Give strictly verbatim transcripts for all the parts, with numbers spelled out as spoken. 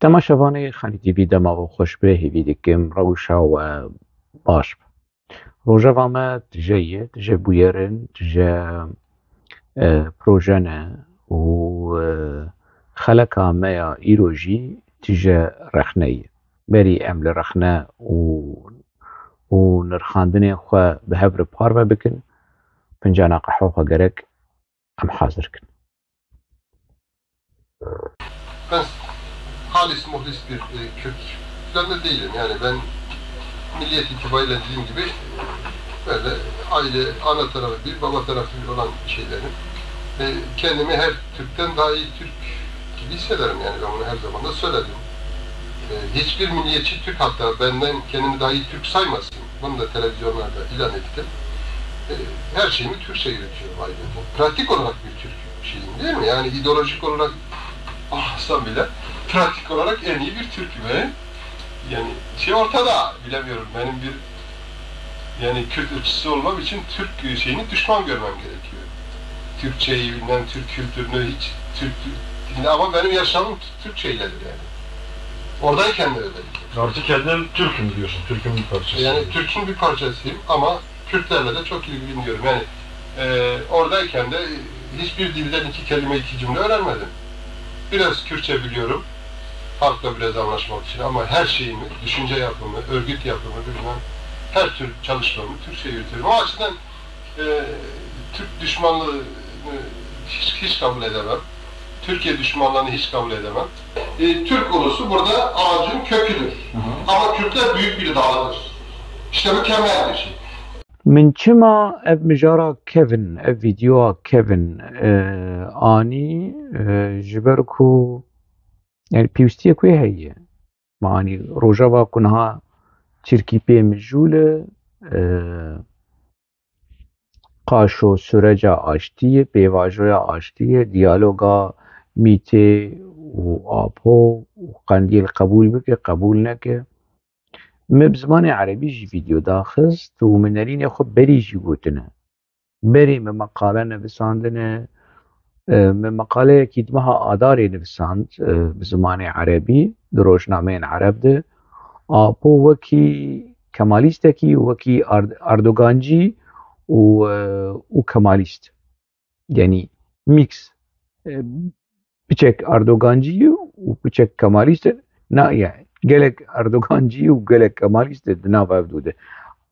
Temaşevanê Xanî T V, dema we xweş be, hêvî dikim rewşa we baş be. Rojeva me tije ye, tije bûyer in, tije, e, proje ne û, e, xeleka me ya îro jî tije rexne ye. Berî em li rexne û, û nirxandinên xwe bi hev re parve bikin, fincana qehwe xwe gerek em hazir kin. Ben halis muhlis bir e, Kürt falan da değilim. Yani ben milliyet itibariyle dediğim gibi e, böyle aile, ana tarafı bir, baba tarafı bir olan şeylerim. Ve kendimi her Türk'ten daha iyi Türk gibi hissederim. Yani ben bunu her zaman da söyledim. E, hiçbir milliyetçi Türk hatta benden kendini daha iyi Türk saymasın. Bunu da televizyonlarda ilan ettim. E, her şeyimi Türkçe yürütüyorum ailede. Pratik olarak bir Türk şeyim, değil mi? Yani ideolojik olarak olmasam bile pratik olarak en iyi bir Türk'üm. He? Yani şey ortada, bilemiyorum. Benim bir yani Kürt ırkçısı olmam için Türk şeyini düşman görmem gerekiyor. Türkçeyi bilmem, Türk kültürünü hiç Türk dilini ama benim yaşamım Türk şeyledir yani. Oradayken de öyleydi. Artık kendin Türk'üm diyorsun, Türk'ün bir parçası. Yani Türk'ün bir parçasıyım ama Kürtlerle de çok ilgiliyim diyorum. Yani e, oradayken de hiçbir dilden iki kelime, iki cümle öğrenmedim. Biraz Kürtçe biliyorum. Halkla biraz anlaşmak için ama her şeyimi, düşünce yapımı, örgüt yapımı bilmem her türlü çalışmamı Türkçe yürütüyorum. O açıdan e, Türk düşmanlığı hiç, hiç kabul edemem. Türkiye düşmanlığını hiç kabul edemem. E, Türk ulusu burada ağacın köküdür. Ama Kürtler büyük bir dalıdır. İşte mükemmel bir şey. Min çima ev mijara kevin, ev vîdeoya kevin e, anî, e, ji ber ku, yani, pêwîstiyek wê heye. Me anî rojeva ku niha Tirkî pê mijûl e, e, qaşo süreca aştiyê, pêvajoya aştiyê, diyaloga Mîtê û Apo û Qendîl qebûl bike, qebûl neke. Me bi zimanê erebî jî vîdeo daxist û me nerînê xwe berî jî gotine. Berê me meqale nivisandine, e, me meqaleyekî di meha Adarê nivisand, e, bi zimanê erebî, di rojnameyên ereb de. Apo wekî kemalîstekî, wekî Erd-, Erdogancî û, e, û kemalîst. Yanî mîks. E, piçek Erdogancî û piçek kemalîst e. Na, yani, gelek Erdogancî û gelek kemalîst e di nav ev du de.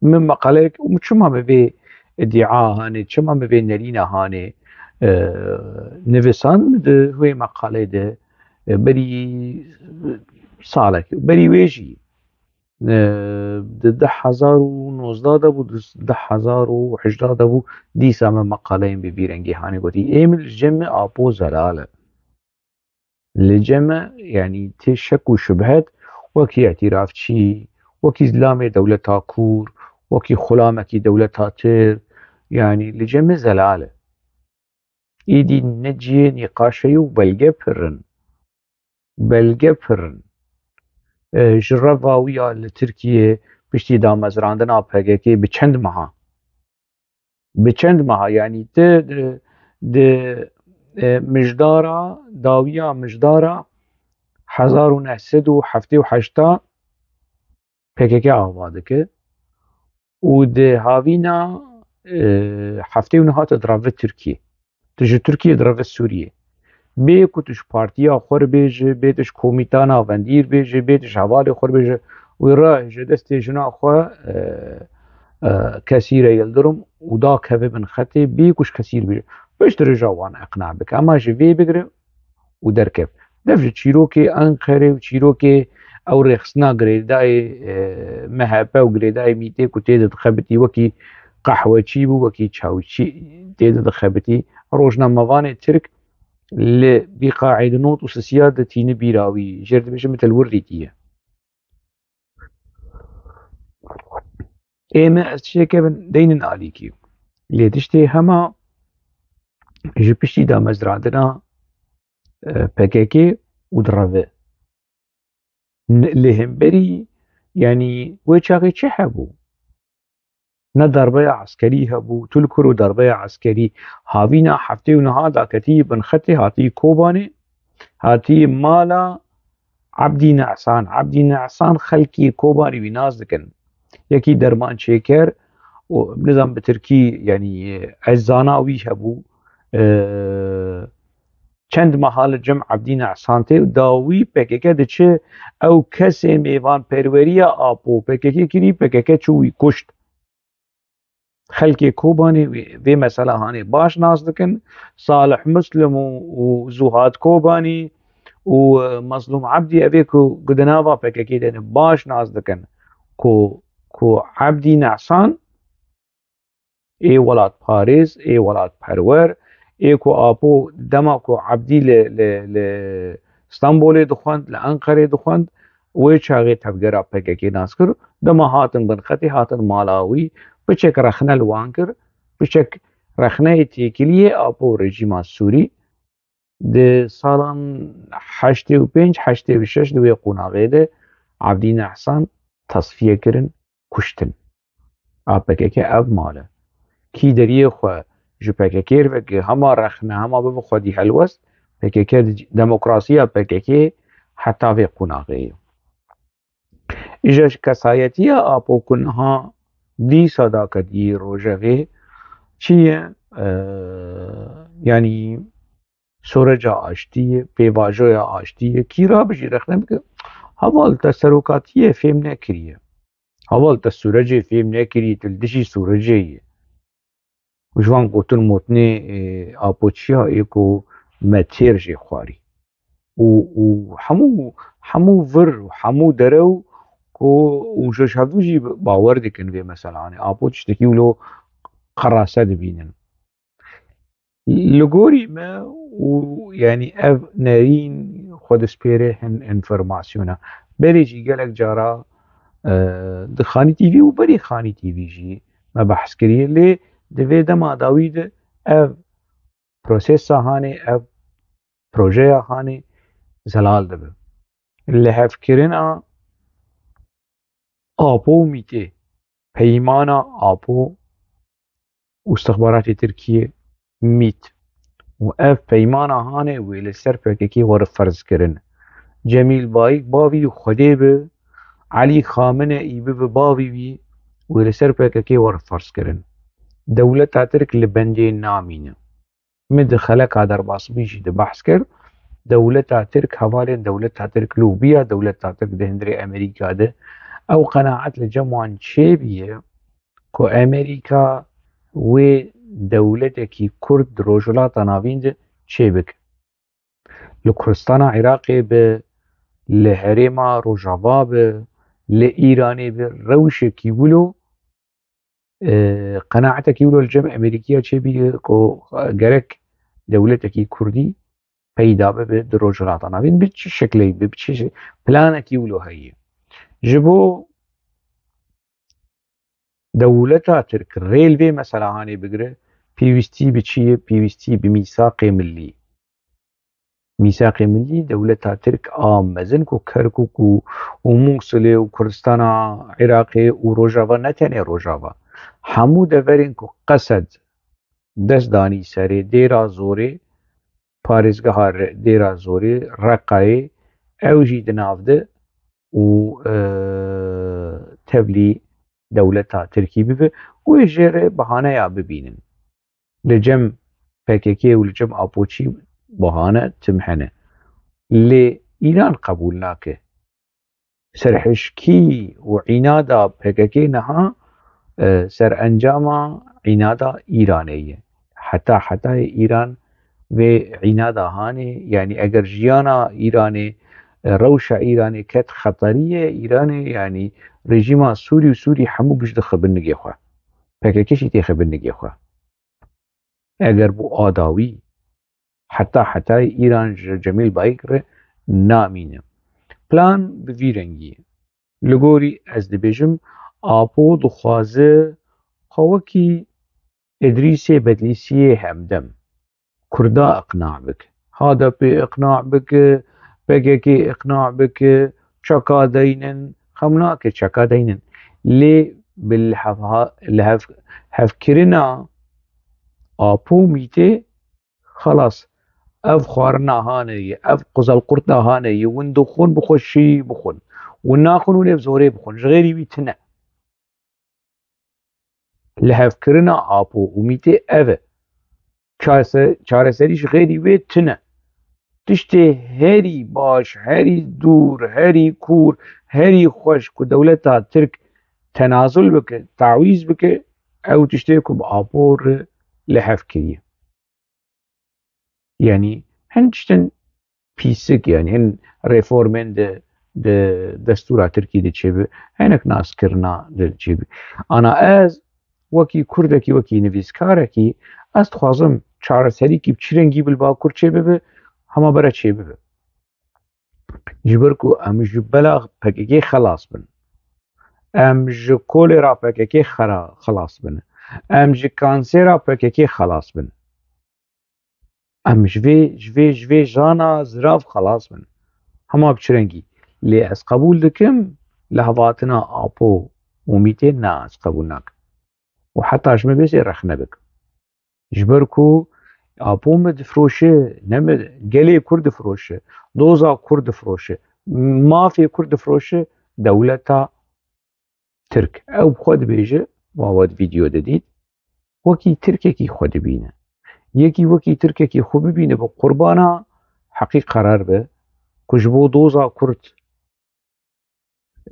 Min meqaleyek, û çima min vê îdia hanê, çima min vê nerîna hanê, e, nivisand, min di wê meqaleyê de, e, berî salek, berî wê jî, e, di du hezar û nozdeh de bû, di du hezar û hejdeh de bû, dîsa min meqaleyên bi vî rengî hanê gotî. Ê min, li cem min Apo zelal e. Li cem me, yanî tê şek û şubhet, wekî îtirafçî, wekî zilamê dewleta kûr, wekî xulamekî dewleta tir, yanî li cem me zelal e. Êdî ne cihê nîqaşê ye û belge pir in. Belge pir in. E, ji reva wî ya li Tirkiyê piştî damezrandina P K K bi çend meha, bi çend meha, yanî ti di, di, e, mijdara, dawiya mijdara hezar û neh sed û heftê û heşt a P K K ava dike û di havîna, e, heftê û neh a te direve Tirkiyê. Tu ji Tirkiyê direve Sûriyê. Bê ku tu ji partiya xwe re bêje, bê tu ji komîta navendî re bêje, bê tu ji hevalê xwe re bêje, wê re ji destê jina xwe, e, e, Kesîre Yildirim û da keve bin xetê, bê ku ji Kesîr bêje. Piştre ja wan iqna bike. Ema ji vê bigire û derkeve. Dev ji çîrokê Enqerê û çîrokê ew rêxistina girêdayê, e, M H P û girêdayê Mîtê ku tê de dixebitî wekî qehweçî bû, wekî çawçî tê de dixebitî. Rojnamevanê Tirk li bîqaî di not û sisiya de tîni bîra wî. Jêr dibêje min te li wir dîtiye. Ê me ez tiştê kevin deynin alîkî. Lê tiştê hema ji piştî damezrandina, e, P K K û direve. N-, li hemberî, yanî wê çaxê çi hebû? Ne darbeya eskerî hebû, tu li ku rû darbeya eskerî, havîna heftê û neha daketî bin xetê hatî Kobanê, hatî mala Ebdî Ne'san. Ebdî Ne'san xelkî Kobanî wî nas dikin. Yekî dermançêker û nizam bi tirkî, yanî, e, eczana wî hebû. E, çend meha li cem Ebdî Ne'san tê û dawî P K K diçe, ew kesê mêvanperweriya Apo P K K kirî, P K K çû wî kuşt. Xelkê Kobanê wê, vê mesela hanê baş nas dikin. Salih Muslim û, û Zuhad Kobanî û, e, Mazlûm Ebdî, evê ku, ku di nava P K K de ne, baş nas dikin ku, ku Ebdî Ne'san ê welatparêz, ê welatperwer, ê ku Apo dema ku Ebdî li, li, li Stenbolê dixwend, li Enqerê dixwend, wê çaxê tevgera P K K nas kir, dema hatin bin xetê, hatin mala wî, piçek rexne li wan kir, piçek rexneyê têkiliyê Apo û rejîma Sûrî di salan heştê û pênc, heştê û şeş di wê qonaxê de Evdî Nehsan tesfiye kirin, kuştin. A P K K ev mal e. Kî deriyê xwe ji P K K re veke, hema rexne, hema bibe xwedî helwest, P K K di demokrasiya P K K heta vê qonaxê ye. Îja ji kesayetiya Apo ku niha dîsa daketî rojevê çi ye? Ee, yanî soreca aştiyê, pêvajoya aştiyê, kî rabijî rexne bike, heval te serokatiyê fêm nekiriye. Heval te sûrecê fêm nekirî, tu li dijî sûrecê yî. Ji wan gotin motnê, e, Apo çiya ê ku me têr jê xwarî. Û, û hemû, hemû vir û hemû derew ku û ji, ji hevdû jî bawer dikin vê meselanê. Apo tiştekî wilo qerase dibînin. Li gorî me û, yanî, ev nerîn xwe dispêre hin înformasyona. Berê jî gelek cara, e, di Xanî T V û berî Xanî T V jî me behs kiriye. Lê di vê dema dawî de ev prosesa hanê, ev projeya hanê zelal dibe. Lihevkirina Apo û Mîtê, peymana Apo û istixbaratê Tirkiyê, mît, û ev peymana hanê wê li ser P K K were ferz kirin. Cemîl Bayik bavî Xwedê bi, Elî Xameneî bibe bavî wî, wê li ser P K K were ferz kirin. Dewleta Tirk li bendê namîne. Min di xeleka derbasbûyî jî de behs kir. Dewleta Tirk, hevalên dewleta Tirk, lobiya dewleta Tirk di hundirê Amerîka de, ew qenaet li cem wan çêbûye ku Amerîka wê dewletekî Kurd di Rojhilata Navîn de çêbike. Li Kurdistana Iraqê be, li herêma Rojava be, li Îranê be, rewşekî wilo, e, qenaetekî wilo li cem Amerîkiya çêbûye ku, e, gerek dewletekî Kurdî peyda bibe di Rojhilata Navîn, bi çi şeklê be, bi çi şe-, planekî wilo heye. Ji bo dewleta Tirk rê li vê mesela hanê bigire, pêwîstî bi çi ye? Pêwîstî bi mîsaqê millî. Mîsaqê millî dewleta Tirk a mezin ku Kerkûk û, û Mûsilê û Kurdistana Iraqê û Rojava, ne tenê Rojava, hemû deverên ku qesed dest danî serê, Dêra Zorê, parêzgeha Re-, Dêra Zorê, Reqayê, ew jî di nav de û, e, tevlî dewleta Tirkî bibe, wê jê re bahaneya bibînin. Li cem P K K û li cem Apoçî bahane tim hene. Lê Îran qebûl nake. Serhişkî û înada P K K niha, e, serencama înada Îranê ye. Heta hetayê Îran vê înada hanê, yanî eger jiyana Îranê, e, rewşa Îranê ket xeteriyê Îranê, yanî rejîma Sûrî û Sûrî hemû giş dixe bin nigê xwe. P K K jî têxe bin nigê xwe. Eger bû adawî, heta hetayê Îran ji Cemîl Bayik re namîne. Plan bi vî rengî ye. Li gorî ez dibêjim, Apo dixwaze xwe wekî Îdrîsê Bedlîsiyê Hemdem Kurda iqna bike. H D P iqna bike, P K K iqna bike, çeka deynin, xem nake çeka deynin. Lê bi li hev-, li hev-, hevkirina Apo û Mîtê, xelas, Ev xwarina hanê ye, ev quzelqurtna hanê ye, win dixwin bixwe şî bixwin. Win naxwin win ê bi zorê bixwin. Ji xêrî wî tine. Lihevkirina Apo û Mîtê ev e. Çarese-, çareserî ji xêrî wê tune. Tiştê herî baş, herî dûr, herî kûr, herî xweş ku dewleta Tirk tenazul bike, tawîz bike, ew tiştê ku bi Apo re li hev kiriye. Yanî hin tiştin pîsik, yanî hin reformên di, di destûra Tirkî de çêbi, hinek naskirina di çêbi. Ana ez wekî Kurdekî, wekî nivîskarekî, ez dixwazim çareserîkî bi çi rengî bi li Bakur çêbibe, hema bere çêbibe. Ji ber ku em ji bela P K K xelas bin. Em ji kolera P K K xera-, xelas bin. Em ji kansera P K K xelas bin. Em ji vê, ji vê, ji vê jana zirav xelas bin. Hema bi çi rengî. Lê ez qebûl dikim, lihevhatina Apo û Mîtê na, ez qebûl nakim. Û heta ji me bêjê rexne bikim. Ji ber ku Apo me difiroşe, ne me, gelê Kurd difiroşe, doza Kurd difiroşe, mafê Kurd difiroşe, dewleta Tirk. Ew bi xwe dibêje, wa we di vîdeo de dît, wekî Tirkekî xwe dibîne. Yekî wekî Tirkekî xwe bibîne, bi qurbana heqî qerar be, ku ji bo doza Kurd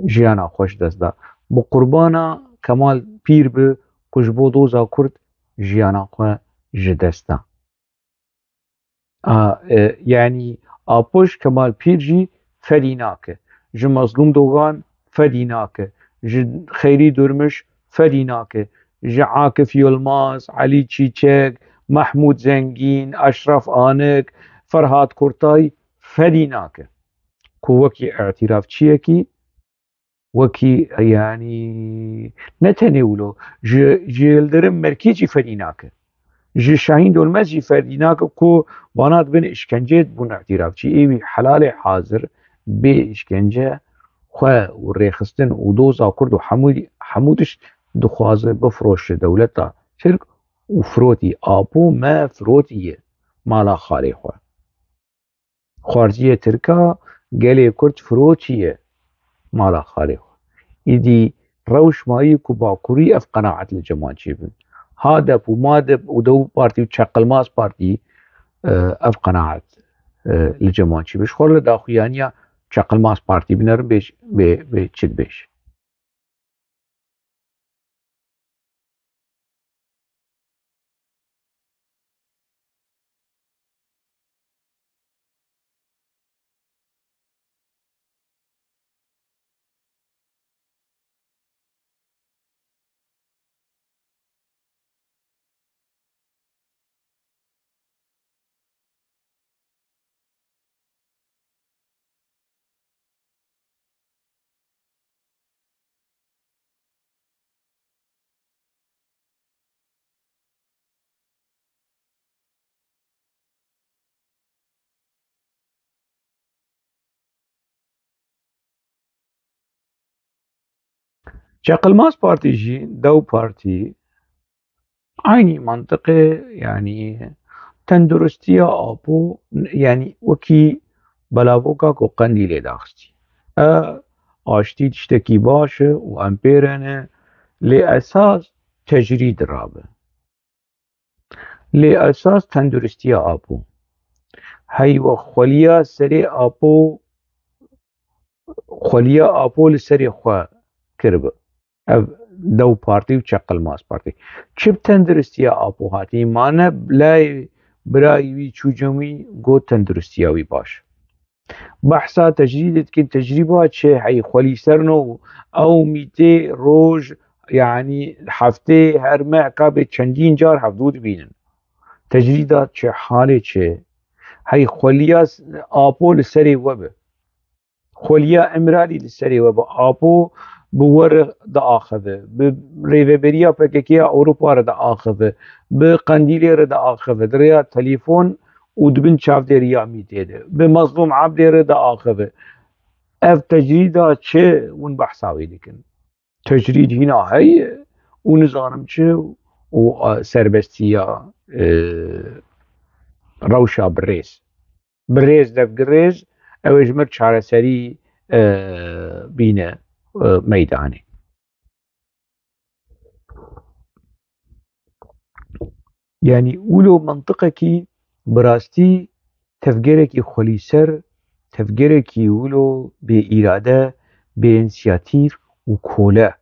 jiyana xwe ji dest da. Bi qurbana Kemal Pîr be, ku ji bo doza Kurd jiyana xwe ji dest da. A, e, yanî Apo ji Kemal Pîr jî fedî nake. Ji Mezlûm Dogan fedî nake. Ji Xeyrî Durmuş fedî nake. Ji Akif Yilmaz, Elî Çîçek, Mehmûd Zengîn, Eşref Anik, Ferhat Kurtay fedî nake. Ku wekî îtirafçiyekî wekî, yanî, ne tenê wilo, ji, ji Yildirim Merkî jî fedî nake. Ji Şahîn Dolmez jî fedî nake ku vana dibin îşkencê dibûn îtirafçî. Ê wî helalê hazir bê îşkence xwe û rêxistin û doza Kurd û hemû, hemû tişt dixwaze bifiroşe dewleta Tirk û firotî. Apo me firotiye mala xalê xwe. Xwarziye Tirka gelê Kurd firotiye mala xalê xwe. Îdî rewş mayî ku Bakurî ev qenaet li cem wan çêbin. HADEP û MADEP û DEW Partî û Çaqilmaz Partî, e, ev qenaet, e, li cem wan çêbin. Ji xwe re li daxuyaniya Çaqilmaz Partî binerin bêj, bê, bê çi dibêj. Çaqilmaz Partî jî, DEW Partî, eynî mantiqê, yanî tenduristiya Apo, yanî wekî belavoka ku Qendîlê daxistî. E, aştî tiştekî baş e û em pê re ne, lê esas tecrîd rabe. Lê esas tenduristiya Apo. Heywa xweliya serê Apo, xweliya Apo li serê xwe kiribe. Ev DEW Partî û Çaqilmaz Partî. Çi bi tenduristiya Apo hatî? Mane layê birayê wî çû cem wî got tenduristiya wî baş. Behsa tecrîdê dikin, tecrîba çi? Hey xwelî ser no, ew mîtê roj, yanî heftê, her meh kabê çendîn car hevdû dibînin. Tecrîda çi, halê çi? Hey xweliya s-, Apo li serê we be. Xweliya Îmralî li serê we be. Apo bi we re diaxive. Bi rêveberiya P K K ya Ewropa re diaxive. Bi Qendîlê re diaxive. Di rêya telefon û di bin çavdêriya mîtê de. Bi Mezlûm Ebdê re diaxive. Ev tecrîda çi hûn behsa wê dikin? Tecrîd hîna heye û nizanim çi û, a, serbestiya, e, rewşa birêz. Birêz, devgirêz, ew ê ji mir çareserî, e, bîne, e, meydanê. Yanî wilo mentiqekî bi rastî tevgerekî xwelîser, tevgerekî wilo bê îrade, bê însiyatîf û kole.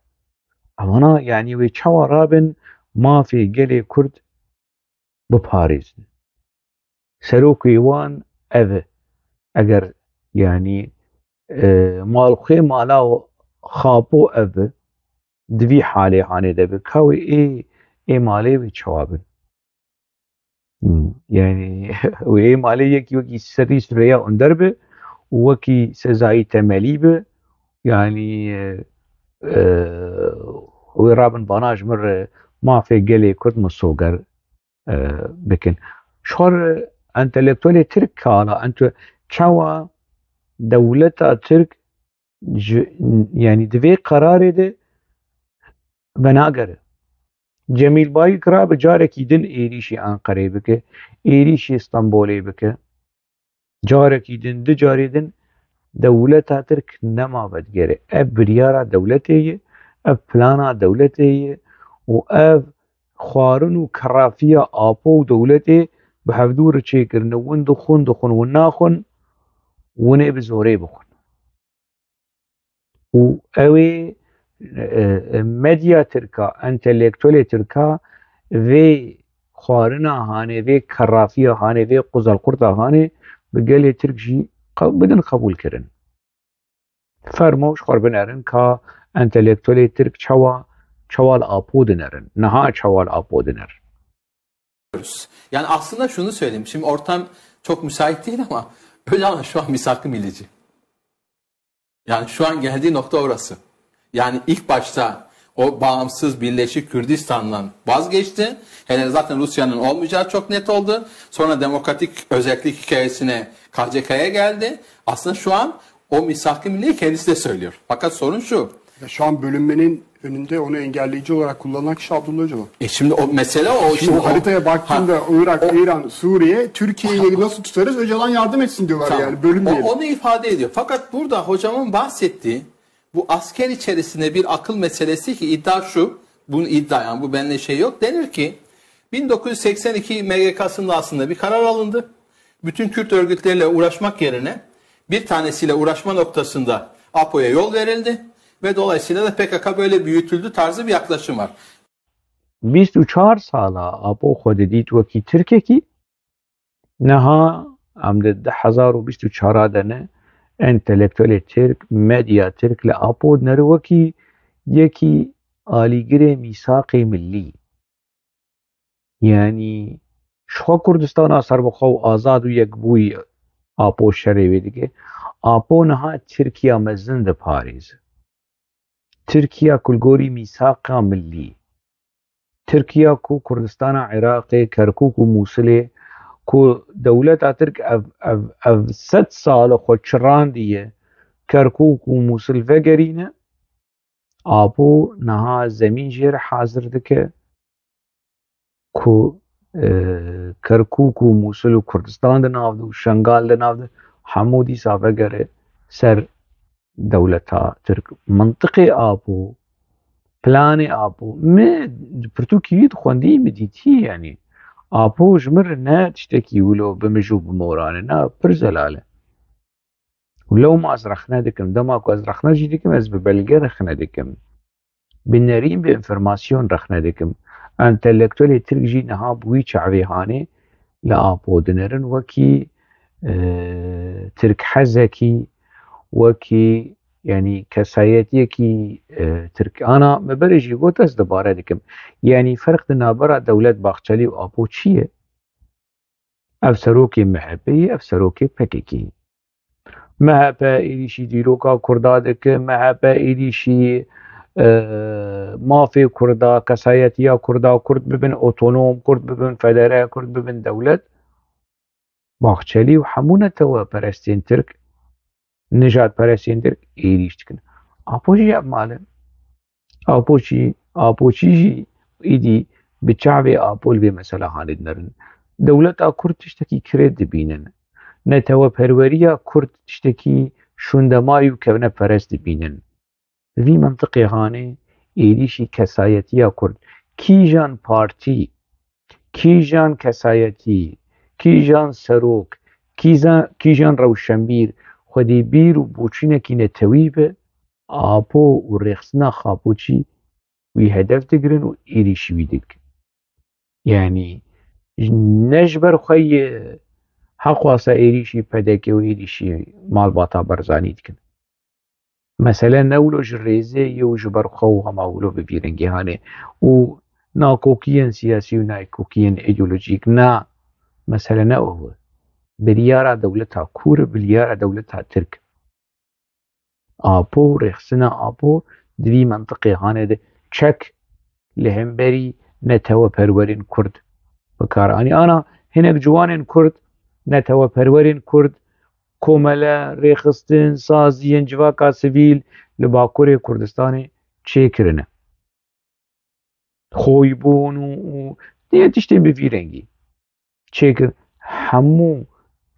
Evana, yanî wê çawa rabin mafê gelê Kurd biparêzin? Serokê wan ev e. Eger, yanî, e, malxwê mala xapo ev e, di vî halê hanê de be, ka wê ê, ê malê wê çawa bin? Hmm, yanî, wê ê malê yekî wekî serî Süreyya Onder be û wekî Sezayî Temelî be, yanî, e, e, wê rabin bana ji min re mafê gelê Kurd misoger, e, bikin. Şor, e, entelektuelê Tirk kala, ente-, çawa dewleta Tirk ji, yanî di vê qerarê de venagere. Cemîl Bayik rabe carekî din êrîşî Enqerê bike, êrîşî Stenbolê bike. Carekî din, du carê din dewleta Tirk nema vedigere. Ev biryara dewletê ye, ev plana dewletê ye û ev xwarin û kerafiya Apo û dewletê bi hevdû re çêkirine. Win dixwin, dixwin, win naxwin, winê bi zorê bixwin. Û ew ê, e, e, medya Tirka, entelektuelê Tirka vê xwarina hanê, vê kerafiya hanê, vê quzelqurta hanê bi gelê Tirk jî qe-, bidin qebûlkirin. Fermo ji xwe binerin ka entelektuelê Tirk çawa, çawa li Apo dinerin, niha çawa li Apo dinerin. Yani aslında şunu söyleyeyim. Şimdi ortam çok müsait değil ama Öcalan şu an misak-ı millici. Yani şu an geldiği nokta orası. Yani ilk başta o bağımsız birleşik Kürdistan'dan vazgeçti. Hele zaten Rusya'nın olmayacağı çok net oldu. Sonra demokratik özellik hikayesine K C K'ya geldi. Aslında şu an o misak-ı milliyi kendisi de söylüyor. Fakat sorun şu. Ya şu an bölünmenin önünde onu engelleyici olarak kullanılan kişi Abdullah Öcalan. E şimdi o mesele o. Şimdi o haritaya baktığında Irak, İran, Suriye, Türkiye'yi nasıl tutarız? Öcalan yardım etsin diyorlar Tamam. yani bölünmeyelim. O, onu ifade ediyor. Fakat burada hocamın bahsettiği bu asker içerisinde bir akıl meselesi ki iddia şu. Bunun iddia yani bu bende şey yok. Denir ki bin dokuz yüz seksen iki M G K'sında aslında bir karar alındı. Bütün Kürt örgütleriyle uğraşmak yerine bir tanesiyle uğraşma noktasında Apo'ya yol verildi ve dolayısıyla da P K K böyle büyütüldü tarzı bir yaklaşım var. Bîst û çar sala Apo xwe didît wekî Tirkekî. Niha em di du hezar û bîst û çar de ne, entelektuelê Tirk, medya Tirk li Apo dinere wekî yekî alîgirê mîsaqê millî. Yanî ji xwe Kurdistana serbixwe û azad û yekbûyî Apo şerê wê dike. Apo niha Tirkiya mezin diparêze. Tirkiya ku li gorî mîsaqa millî. Tirkiya ku Kurdistana Iraqê, Kerkûk û Mûsilê ku dewleta Tirk ev, ev, ev sed sal xwe çirandiye Kerkûk û Mûsil vegerîne, Apo niha zemîn jê re hazir dike ku, e, Kerkûk û Mûsil û Kurdistan di nav de û Şengal di nav de hemû dîsa vegere ser dewleta Tirk. Mintiqê Apo, planê Apo, min di pirtûkî wî dixwendî, min dîtî, yanî Apo ji min re ne tiştekî wilo bi mij û bi moran e, na pir zelal e. Û lewma ez rexne dikim, dema ku ez rexne jî dikim, ez bi belge rexne dikim. Bi nerîn, bi înformasyon rexne dikim. Entelektuelê Tirk jî niha bi wî çavê hanê li Apo dinerin wekî, e, Tirk hezekî, wekî, yanî kesayetiyekî, e, Tirk. Ana me berê jî got ez dibare dikim. Yanî ferq di navbera Dewlet Bahçelî û Apo çi ye? Ev serokê M H P ye, ev serokê P K K ye. M H P êrîşî dîroka Kurda dike, M H P êrîşî, e, mafê Kurda, kesayetiya Kurda, Kurd bibin otonom, Kurd bibin federe, Kurd bibin dewlet. Bahçelî û hemû neteweperestên Tirk, nijadperestên Tirk êrîş dikin. Apo jî ev mal e. Apo çi, Apo çi jî îdî bi çavê Apo li vê mesela hanê dinerin. Dewleta Kurd tiştekî kirêt dibînin. Neteweperweriya Kurd tiştekî şûndemayî û kevneperest dibînin. Vî mintiqê hanê êrîşî kesayetiya Kurd, kîjan partî, kîjan kesayetî, kîjan serok, kîza-, kîjan rewşenbîr, xwedî bîr û boçûnekî netewî be, Apo û rêxistina Xapoçî wî hedef digirin û êrîşî wî dikin. Yanî ne ji ber xwe ye, heqwasa êrîşî P D K û êrîşî malbata Barzanî dikin. Mesele ne wilo ji rêzê ye û ji ber xwe û hema wilo bi vî rengî hanê û nakokiyên siyasî û nakokiyên îdeolojîk, na, mesele ne ew e. Biryara dewleta Kûr e, biryara dewleta Tirk. Apo û rêxistina Apo di vî mintiqê hanê de çek li hemberî neteweperwerên Kurd bi kar anî. Ana hinek ciwanên Kurd, neteweperwerên Kurd, komele, rêxistin, saziyên civaka sivîl li Bakurê Kurdistanê çêkirine. Xoybûn û, û diye tiştên bi vî rengî çêkir. Hemû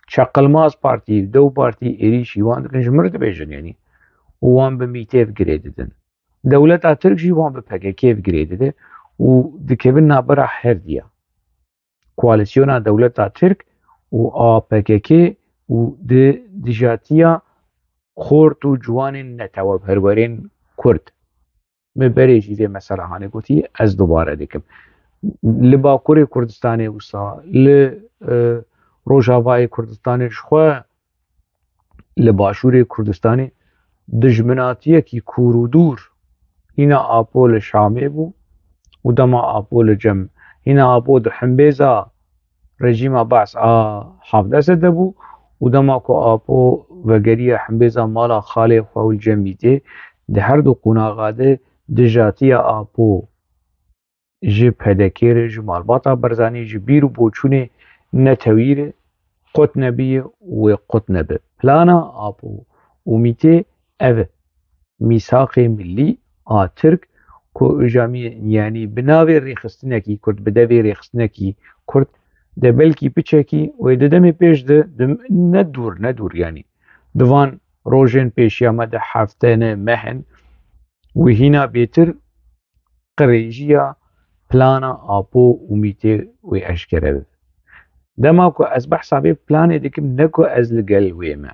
çeqilmaz partî, dew partî êrîşî wan dikin, ji mir dibêjin, yanî, û wan bi mîtê ve girê didin. Dewleta Tirk jî wan bi P K K ve girê dide û dikevin navbera herdiya. Koalîsyona dewleta Tirk û a P K K û di dijatiya xort û ciwanên neteweperwerên Kurd. Me berê jî vê mesela hanê gotî, ez dubare dikim. Li Bakurê Kurdistanê wisa, li, e, Rojavayê Kurdistanê jixwe, li Başûrê Kurdistanê dijminatiyekî kûr û dûr, hîna Apo li Şamê bû û dema Apo li cem, hîna Apo di himbêza rejîma Baas a Hafdesê de bû û dema ku Apo vegeriya himbêza mala xalê xwe û li cem Mîtê, di her du qonaxa de dijatiya Apo ji P D K re, ji malbata Barzanî, ji bîr û boçûnê netewî re qut nebiye û wê qut nebe. Plana Apo û Mîtê ev e. Mîsaqê Millî a Tirk ku Ojamî, yanî bi navê rêxistinekî Kurd, bi devê rêxistinekî Kurd, de belkî piçekî wê di demê pêş de, di, ne dûr, ne dûr, yanî di van rojên pêşiya me de, heftene, meh in, wê hîna bêtir qirêjiya plana Apo û Mîtê wê eşkere bibe. Dema ku ez behsa vê planê dikim, ne ku ez li gel wê me.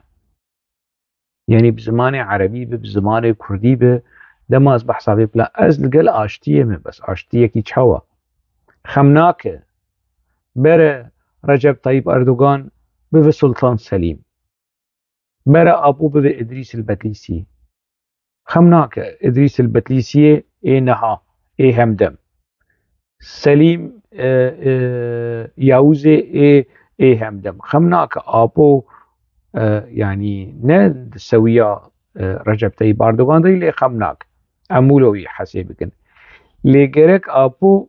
Yanî bi zimanê erebî be, bi zimanê kurdî be, dema ez behsa vê plan, ez li gel aştiyê me, bes aştiyekî çawa? Xem nake. Bere Recep Tayyip Erdogan bibe Sultan Selîm. Bere Apo bibe Idrîs el Betlîsî. Xem nake, Idrîs el Betlîsiyê ê niha, ê hemdem. Selîm, e, e, Yavuzê ê, ê hemdem. Xem nake, Apo, e, yanî ne di sewiya, e, Recep Tayyip Erdogan de, lê xem nake. Em wilo wî hesê bikin. Lê gerek Apo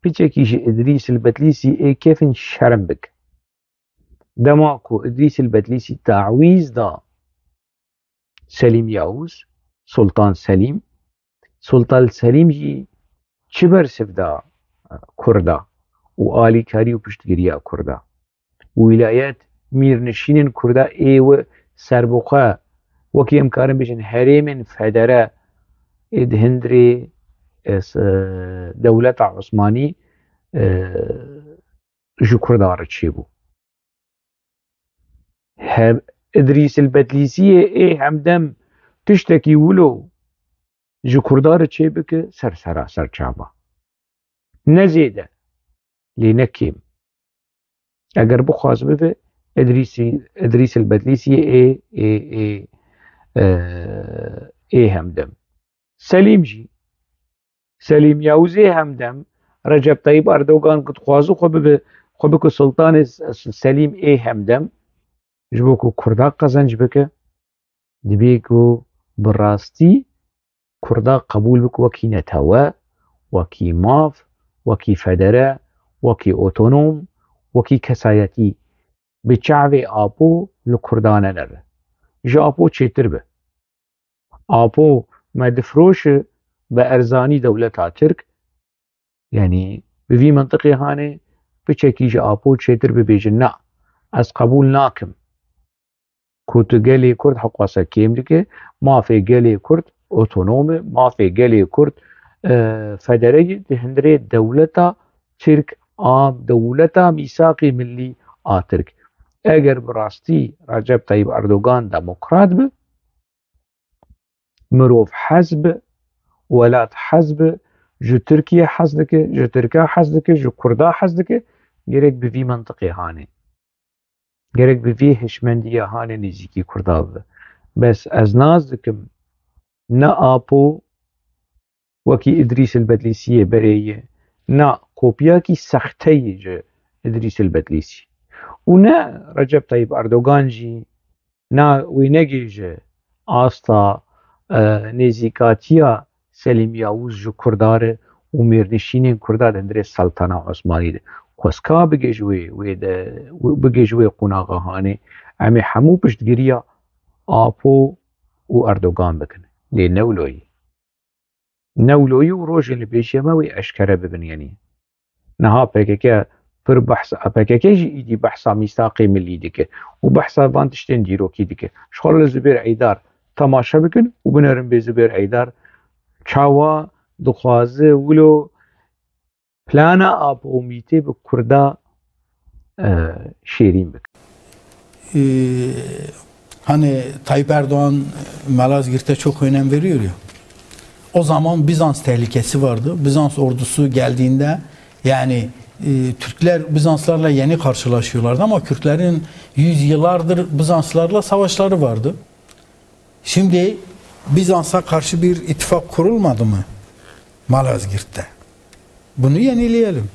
piçekî ji Idrîs el Betlîsî ê kefin şerm bik. Dema ku Idrîs el Betlîsî tawîz da Selîm Yavuz, Sultan Selîm, Sultan Selîm jî çi bersiv da Kurda û alîkarî û piştgiriya Kurda? Wîlayet mîrnişînên Kurda ê we serbixwe, wekî em karin bêjin herêmên federe ê di hundirê, e, s-, e, dewleta Osmanî, e, ji Kurda re çêbû. Hem Idrîs el Betlîsiyê ê hemdem tiştekî wilo ji Kurda re çêbike, ser sera ser çava. Ne zêde, lê ne kêm. Eger bixwaz bibe, Idrîsî, Idrîs el Betlîsiyê ê, ê, ê, e, ê hemdem. Selîm jî, Selîm Yavuzê hemdem, Recep Tayyip Erdogan ku dixwaze xwe bibe, xwe bike Sultanê S-, Selîm ê hemdem, ji bo ku Kurda qezenc bike, dibê ku bi rastî Kurda qebûl bike wekî netewe, wekî maf, wekî federe, wekî otonom, wekî kesayetî, bi çavê Apo li Kurda nenere. Ji Apo çêtir be. Apo me difiroşe bi erzanî dewleta Tirk, yanî bi vî mintiqê hanê piçekî ji Apo çêtir bibêjin, na, ez qebûl nakim ku tu gelê Kurd heqwasa kêm dike, mafê gelê Kurd otonom e, mafê gelê Kurd, e, federe ye di hundirê dewleta Tirk a, dewleta mîsaqê millî a Tirk. Eger bi rastî Recep Tayyip Erdogan demokrat bi, mirov hez bi, welat hez bi, ji Tirkiye hez dike, ji Tirka hez dike, ji Kurda hez dike, gerek bi vî mentiqê hanê. Gerek bi vî hişmendiya hanê nêzîkî Kurda bibe. Bes ez nas dikim, ne Apo wekî Îdrîs el Bedlîsiyê berê ye, na kopyakî sexte ye ji Îdrîs el Bedlîsî. Û ne Recep Tayyip Erdogan jî, na wê negihêje asta, e, nêzîkatiya Selîm Yavuz ji Kurda re û mêrnişînên Kurda di hundirê Seltana Osmanî de. Xwezka bigihêje wê, wê de, bigihêje wê qonaxa hanê, em ê hemû piştgiriya Apo û Erdogan bikin. Lê ne wilo ye. Ne wilo ye û rojên li pêşiya me wê eşkere bibin, yanî. Niha P K K pir behsa, P K K jî îdî behsa mîsaqê millî dike û behsa van tiştên dîrokî dike. Ji xwe re li Zubêr Eydar temaşe bikin û binerin bê Zubêr Eydar çawa dixwaze wilo plana Apo Mîtê bi Kurda, e, şêrîn bike. Ee, hani Tayyip Erdoğan Malazgirt'e çok önem veriyor ya. O zaman Bizans tehlikesi vardı. Bizans ordusu geldiğinde yani, e, Türkler Bizanslarla yeni karşılaşıyorlardı ama Kürtlerin yüzyıllardır Bizanslarla savaşları vardı. Şimdi Bizans'a karşı bir ittifak kurulmadı mı Malazgirt'te? Bunu yenileyelim.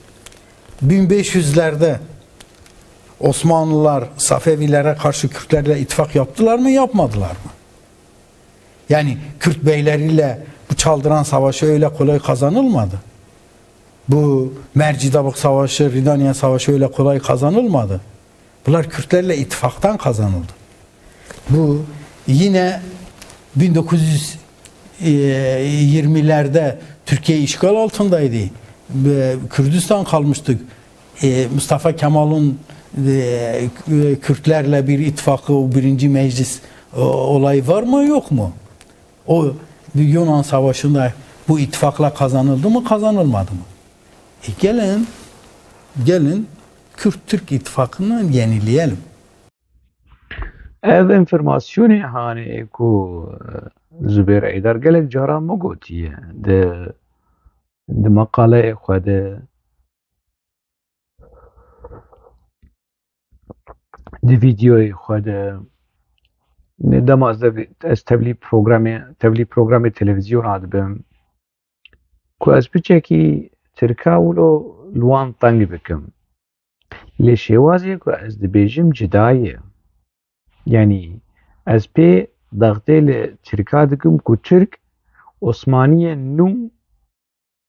Bin beş yüzlerde Osmanlılar Safevilere karşı Kürtlerle ittifak yaptılar mı, yapmadılar mı? Yani Kürt beyleriyle bu Çaldıran Savaşı öyle kolay kazanılmadı. Bu Mercidabık Savaşı, Ridaniye Savaşı öyle kolay kazanılmadı. Bunlar Kürtlerle ittifaktan kazanıldı. Bu yine bin dokuz yüz yirmilerde Türkiye işgal altındaydı. Ve Kürdistan kalmıştık. E, Mustafa Kemal'ın, e, Kürtlerle bir ittifakı, o birinci meclis, o, olayı var mı, yok mu? O Yunan Savaşı'nda bu ittifakla kazanıldı mı, kazanılmadı mı? E, gelin, gelin Kürt-Türk ittifakını yenileyelim. Ev enfirmasyonê hanê ku, e, Zubêr Eydar gelek caran min gotiye di, di meqaleyê xwe de, di vîdeoyê xwe de, dema ez de, ez tevlî programê, tevlî programê televîzyona dibim, ku ez piçekî tirka wilo li wan teng bikim. Lê şêwazê ku ez dibêjim cida ye. Yanî ez pê dextê li tirka dikim ku tirk Osmaniyên nû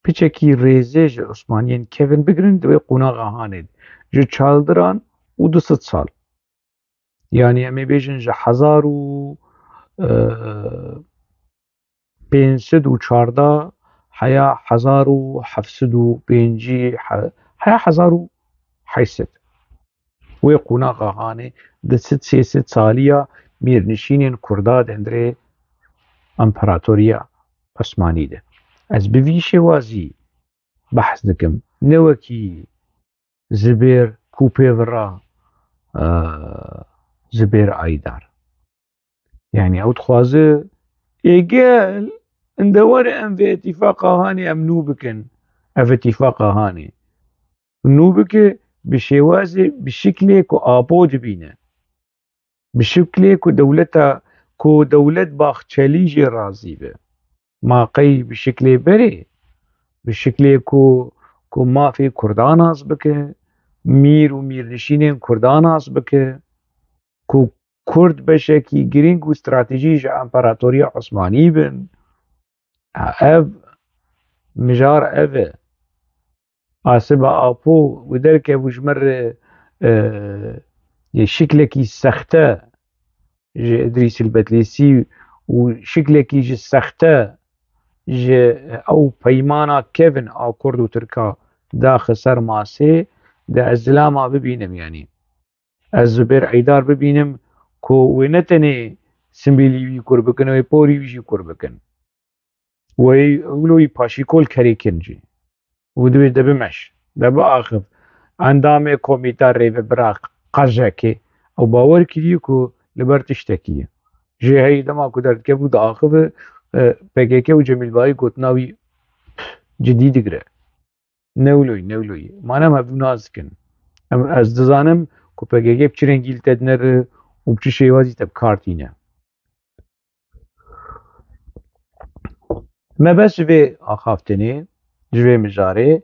piçekî rêzê ji Osmaniyên kevin bigirin, di wê qonaxa hanê de. Ji çaldiran û du sed sal. Yanî em ê bêjin ji hezar û, e, pênc sed û çardeh heya hezar û heft sed û pêncî, he-, heya hezar û heşt sed. Wê qonaxa hanê di sed sê sed saliya mêrnişînên Kurda di hundirê Împaratoriya Osmanî de. Ez bi vî şêwazî behs dikim. Ne wekî Zibêr ku pê vira, e, Zibêr Aydar. Yanî ew dixwaze ê gel inde were em vê îtîfaqa hanê em nû bikin. Ev îtîfaqa hanê nû bike bi şêwazê, bi şiklê ku Apo dibîne. Bi şiklê ku dewleta, ku dewlet Baxçelî jê razî be. Ma qey bi şiklê berê, bi şiklê ku, ku mafê Kurdan nas bike, mîr û mîrnişînên Kurdan nas bike, ku Kurd beşekî girîng û stratejî ji Împaratoriya Osmanî bin. Ev mijar ev e. Asiba Apo û derkev û ji me re, e, yê şiklekî sexte ji Îdrîs el Betlîsî û şiklekî ji sexte ji ew peymana kevin a Kurd û Tirka daxe ser masê, De ez zilama bibînim, yanî ez Zubêr Eydar bibînim ku wê ne tenê simbêlî wî kur bikin, wê porî wî jî kur bikin. Wê wilo wî paşîkol kerê kin jî. Û divê de bimeş, de biaxiv. Endamê komîta rêvebira qejekê ew bawer kiriye ku li ber tiştekî ye. Jê heyî dema ku derdikevû diaxive, e, P K K û Cemîl Bayî gotina wî cidî digire. Newloyî, newloyî. Mane em hevdû nas dikin. Em, ez dizanim ku P K K bi çi rengî li te dinere û bi çi şêwazî te bi kar tîne. Mebest ji vê axaftinê, ji vê mijarê,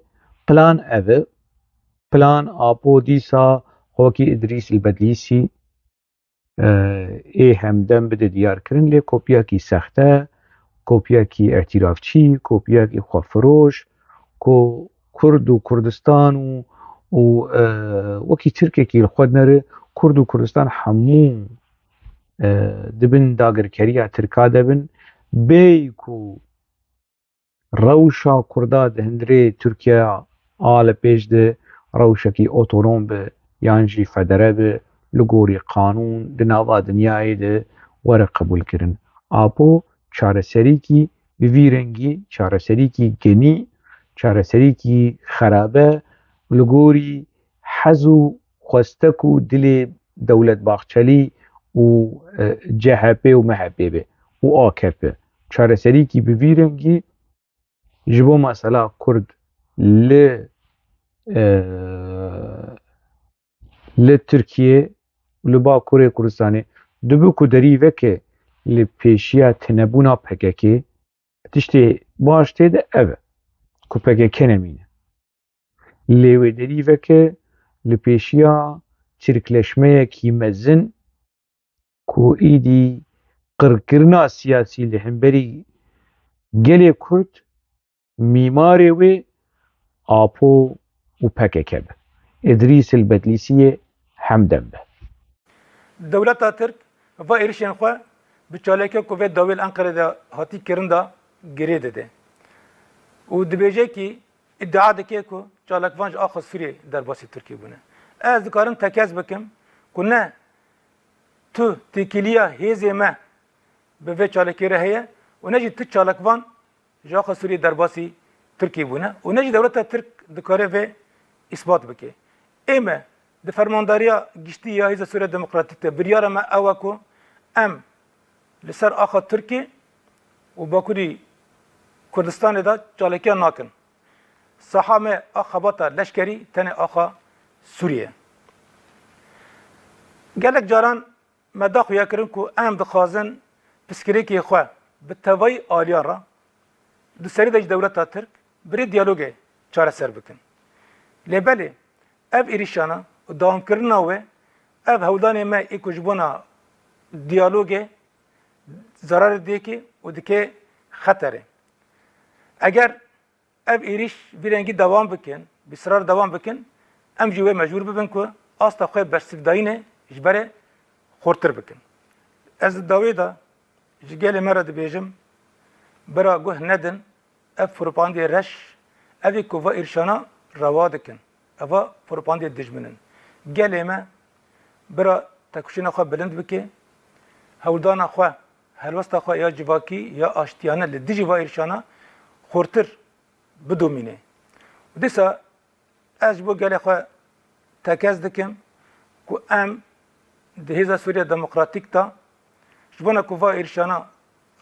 plan ev e. Plan Apo dîsa xwekî Îdrîs Elbedlîsî, e, ê hemdem bide diyarkirin, lê kopyakî sexte, kopyakî îtîrafçî, kopyakî xwefiroş, ku Kurd û Kurdistan û, û, e, wekî Tirkekî li xwe dinere, Kurd û Kurdistan hemû, e, di bin dagirkeriya Tirka de bin, bêyî ku rewşa Kurda di hundirê Tirkiyeya a li pêş de rewşekî otonom be yan jî federe be, li gorî qanûn di nava dinyayê de were qebûlkirin. Apo çareserîkî bi vî rengî, çareserîkî genî, çareserîkî xerabe, li gorî hez û xwestek û dilê Dewlet Bahçelî û, e, C H P û M H P be û A K P. Çareserîkî bi vî rengî ji bo mesela Kurd li, e, li Tirkiye, li Bakurê Kurdistanê, dibe ku derî veke li pêşiya tinebûna P K K, tiştê baş tê de ev e ku P K K nemîne. Lê wê derî veke li pêşiya tirkleşmeyekî mezin ku îdî qirkirina siyasî li hemberî gelê Kurd, mîmarê wê Apo û P K K be. Îdrîs Elbedlîsiyê hemdem be. Dewleta Tirk va êrişên xwe bi çalakiyek ku vê dawî li Enqerê de hatî kirin de girê dide û dibêje kî îdia dike ku çalakvan ji axa Sûriyê derbasî Tirkiyê bûne. Ez dikarim tekez bikim ku ne tu têkiliya hêzê me bi vê çalakiyê re heye û ne jî tu çalakvan ji axa Sûriyê derbasî Tirkiyê bûne û ne jî dewleta Tirk dikare vê îsbat bike. Ê me di Fermandariya Giştî ya Hêza Sûriya Demokratîk de biryara me ew e ku em li ser axa Tirkiyê û Bakurî Kurdistanê de çalakiya nakin. Saha me a xebata leşkerî tenê axa Sûriyê ye. Gelek caran me da xuya kirin ku em dixwazin pirsgirêkê xwe bi tevayî aliyan re di serî de ji dewleta Tirk bi rê diyalogê çareser bikin. Lê belê ev êrîşana û dewamkirina wê, ev hewldanê me ê ku ji bona diyalogê zerarê dike û dike xeterê. Eger ev êrîş vî rengî dewam bikin, bi israr dewam bikin, em jî wê mecbûr bibin ku asta xwe bersivdayînê ji berê xurtir bikin. Ez di dawê de ji gelê me re dibêjim, bira guh nedin, ev propagandê reş, evê ku va êrişana rewa dikin. Eva propagandê dijmin in. Gelê me bira tekoşîna xwe bilind bike, hewldana xwe, helwesta xwe ya civakî, ya aştiyane li dijî va êrişana xurtir bidomîne. Û dîsa ez ji bo gelê xwe tekez dikim ku em di Hêza Sûriya Demokratîk de ji bona ku va êrişana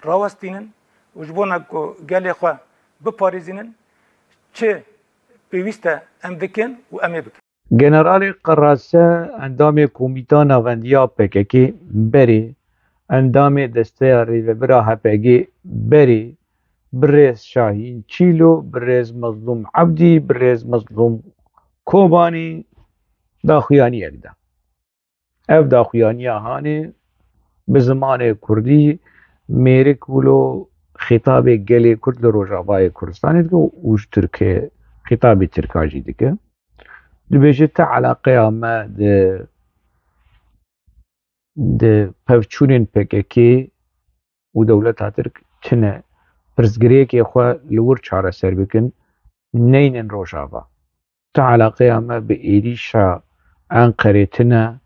rawestînin û ji bona ku gelê xwe biparêzînin, çi pêwîst e em dikin û em ê bikin. Generalê Qerase, endamê Komîta Navendiya P K K berê, endamê Desteya Rêvebira H P G berê, birêz Şahîn Çîlo, birêz Mezlûm Ebdî, birêz Mezlûm Kobanî daxuyaniyek da. Ev daxuyaniya hanê bi zimanê kurdî mêrik wilo xîtabê gelê kurd li Rojavayê Kurdistanê dike û ji Tirkê xîtabê Tirka jî dike. Dibêje ti eleqeya me di, di pevçûnên P K K û dewleta Tirk tune, pirsgirêkê xwe li wir çareser bikin, neynin Rojava. ti eleqeya me bi êrîşa Enqerê tine,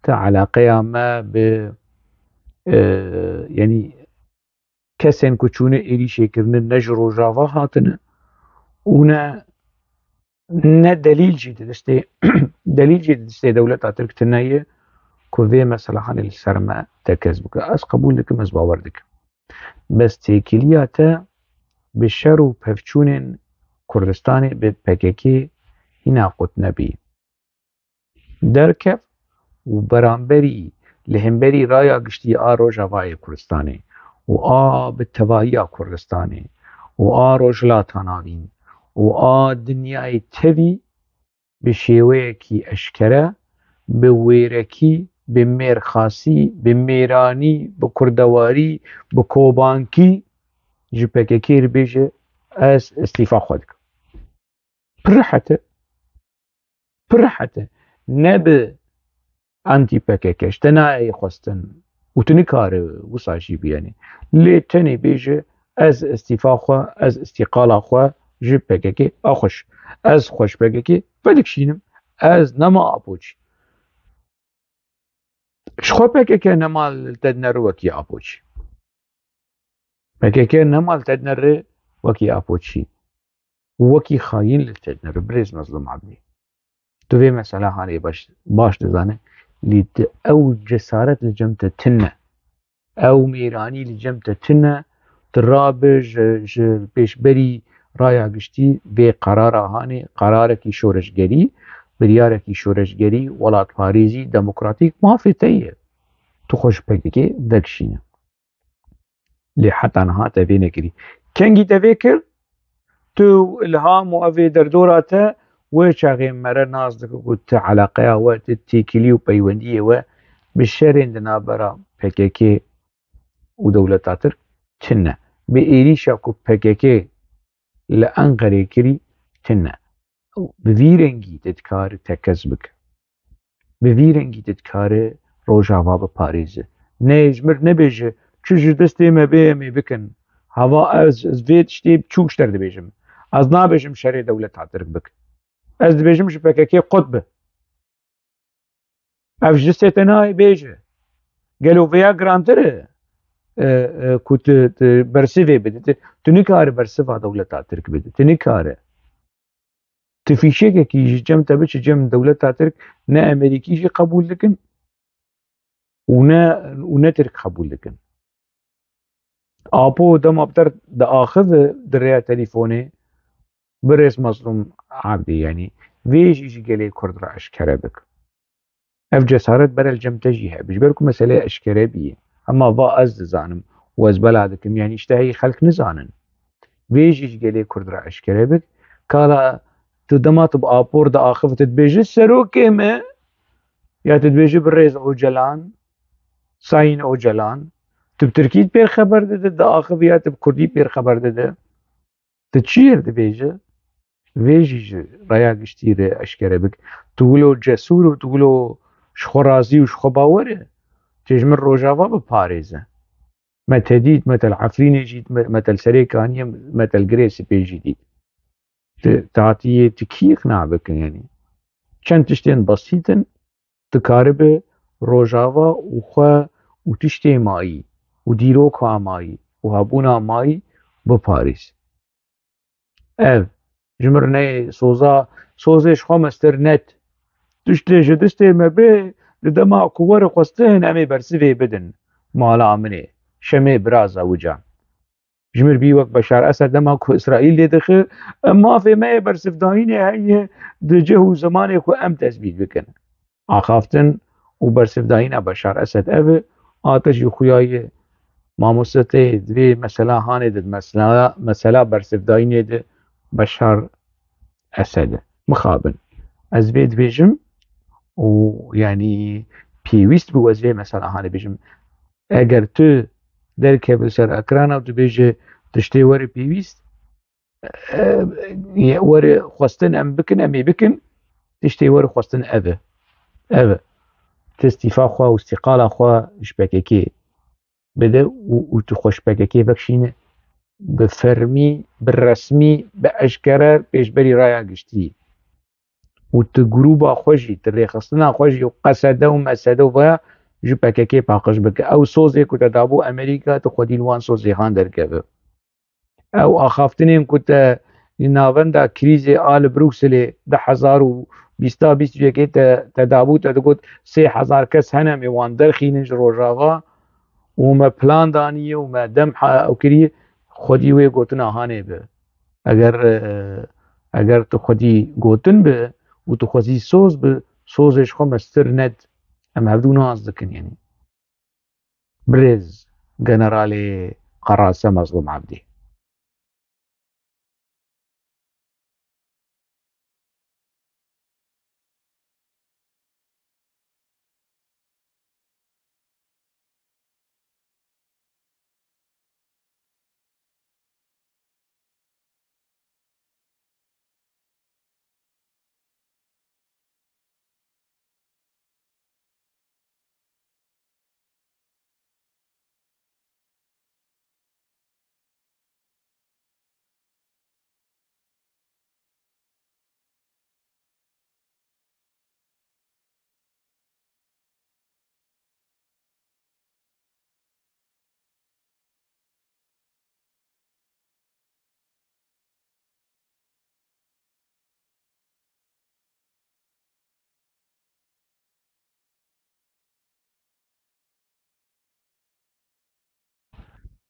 ti eleqeya me bi, e, yanî kesên ku çûne êrîşê kirine ne ji Rojava hatine û ne, ne delîl jî di destê, delîl jî di destê dewleta Tirk tine ye ku vê meselehanê li ser me tekez bike. Ez qebûl dikim, ez bawer dikim. Bes têkiliya te bi şer û pevçûnên Kurdistanê bi P K K hîna qut nebî. Derkev û beramberî li hemberî raya giştî a Rojavayê Kurdistanê û a bi tevahiya Kurdistanê û a Rojhilata Navîn û a dinyayê tevî bi şêweyekî eşkere, bi wêrekî, bi mêrxasî, bi mêranî, bi kurdewarî, bi kobankî ji P K K re bêje, ez îstîfa xwe dikim. Pir rehet e. Pir rehet e. Ne bi anti P K K, ji te nayê xwestin û tu nikare wisa jî biyenî. Lê tenê bêje, ez îstîfa xwe, ez îstîqala xwe ji P K K, a xweş. Ez xweş P K K vedikşînim. Ez nema Apoçî. Ji xwe P K K nema li te dinere wekî Apoçî. P K K nema li te dinere wekî Apoçî. Wekî xayîn li te dinere, birêz Mezlûm Ebdî. Tu vê meselehanê baş, baş dizane, lê tu ew cesaret li cem te tune. Ew mêranî li cem te tune. Tu rabe ji, ji pêşberî raya giştî vê qerara hanê, qerarekî şoreşgerî, biryarekî şoreşgerî, welatparêzî, demokratîk mafê te ye. Tu xwe ji P K K vekişîne. Lê heta niha te vê nekirî. Kengî te vê kir, tu û Îlham û evê derdora te wê çaxê mere nas dike ku ti eleqeya we, ti têkilî û peywendiyê we bi şerên di navbera P K K û dewleta Tirk tune. Bi êrîşa ku P K K li Enqerê kirî tune. Bi vî rengî te dikare tekez bike. Bi vî rengî tu dikare Rojava biparêze. Ne ji mir nebêje, çi ji destê me bê em ê bikin. Hava ez, ez vê tiştê çûk ji te re dibêjim. Ez nabêjim şerê dewleta Tirk bik. Ez dibêjim ji P K K qut bi. Ev ji destê te nayê bêje. Gelo vêya girantir e, e, e, ku tu, tu bersivê bidî. Tu, tu nikare bersiva dewleta Tirk bidî. Tu nikare. Tu fîşekekî ji cem te biçe cem dewleta Tirk, ne Amerîkî jî qebûl dikin û ne, û ne Tirk qebûl dikin. Apo dema bi te re diaxive di rêya telîfonê, birêz Mezlûm Abdî, yanî vê jî ji gelê Kurd re eşkere bik. Ev cesaret bere li cem te jî hebe. Ji ber ku meseleyê eşkere bîye. Hema va ez dizanim û ez bela dikim, yanî ji te heyî xelk nizanin. Vê jî ji gelê Kurd re eşkere bik. Kala tu dema tu bi Apo re diaxive, tu dibêjî serokê me, ya tu dibêjî birêz Ocalan, Sayın Ocalan, tu bi Tirkî pê re xeber dide, diaxive ya tu bi Kurdî pê re xeber dide. Tu çi yê dibêje? Vê jî ji raya giştî re eşkere bik. Tu wilo cesûr û tu wilo ji xwe razî û ji xwe bawer e. Tu ji min Rojava biparêze. Me te dît, me te li Efrînê jî, me, me te li Serê Kaniyê, me te li Girê Sipê jî dît. Tu, tu hatiyê tu kî iqna bikin, yanî? Çend tiştên besît in, dikaribe Rojava û xwe û tiştê mayî û dîroka mayî û hebûna mayî biparêz. Ev ji mir neyê soza, sozê ji xwe mestir net. Tiştê ji distê me bê, di dema ku were xwestin em ê bersivê bidin mala min ê. Şemê biraza wica. Ji mir bî wek Beşar Esed dema ku Îsraîl lê dixe, em mafê me yê bersivdayînê heye di cih û zimanê ku em tesbît bikin. Axaftin û bersivdayîna Beşar Esed ev e, a te jî xuya ye mamosteteyê di vê mesela hanê de, mesela, mesela bersivdayînê de Beşar Esed e. Mixabin. Ez vê dibêjim û yanî pêwîst bû ez vê mesela hanê bêjim. Eger tu derkevî ser ekrana û tu bêje tiştê were pêwîst, e, e, were xwestin em bikin, em ê bikin, tiştê were xwestin ev e. Ev e. Tu îstîfa xwe û îstîqala xwe ji P K K bide û, û tu xwe ji P K K vekişîne bi fermî, bi resmî, bi eşkere pêşberî raya giştî. û tu grûba xwe jî, tu rêxistina xwe jî û qesede û mesede û vaya ji P K K paqij bike. Ew sozê ku te dabû Amerîka, tu xwedî li wan sozê han derkeve. Ew axaftinên ku te li navenda krîzê a li Brukselê du hezar û bîst a bîst û yekê te, te dabû, te digot sê hezar kes hene, em ê wan derxînin ji Rojava û me plan daniye û me dem ha-, ew kiriye, xwedî wê gotina hanê be. Eger, e, eger tu xwedî gotin bi û tu xwezî soz bi, sozê ji xwe mestir ned. Em hevdû nas dikin, yanî. Birêz Generalê Qerase Mezlûm Ebdî.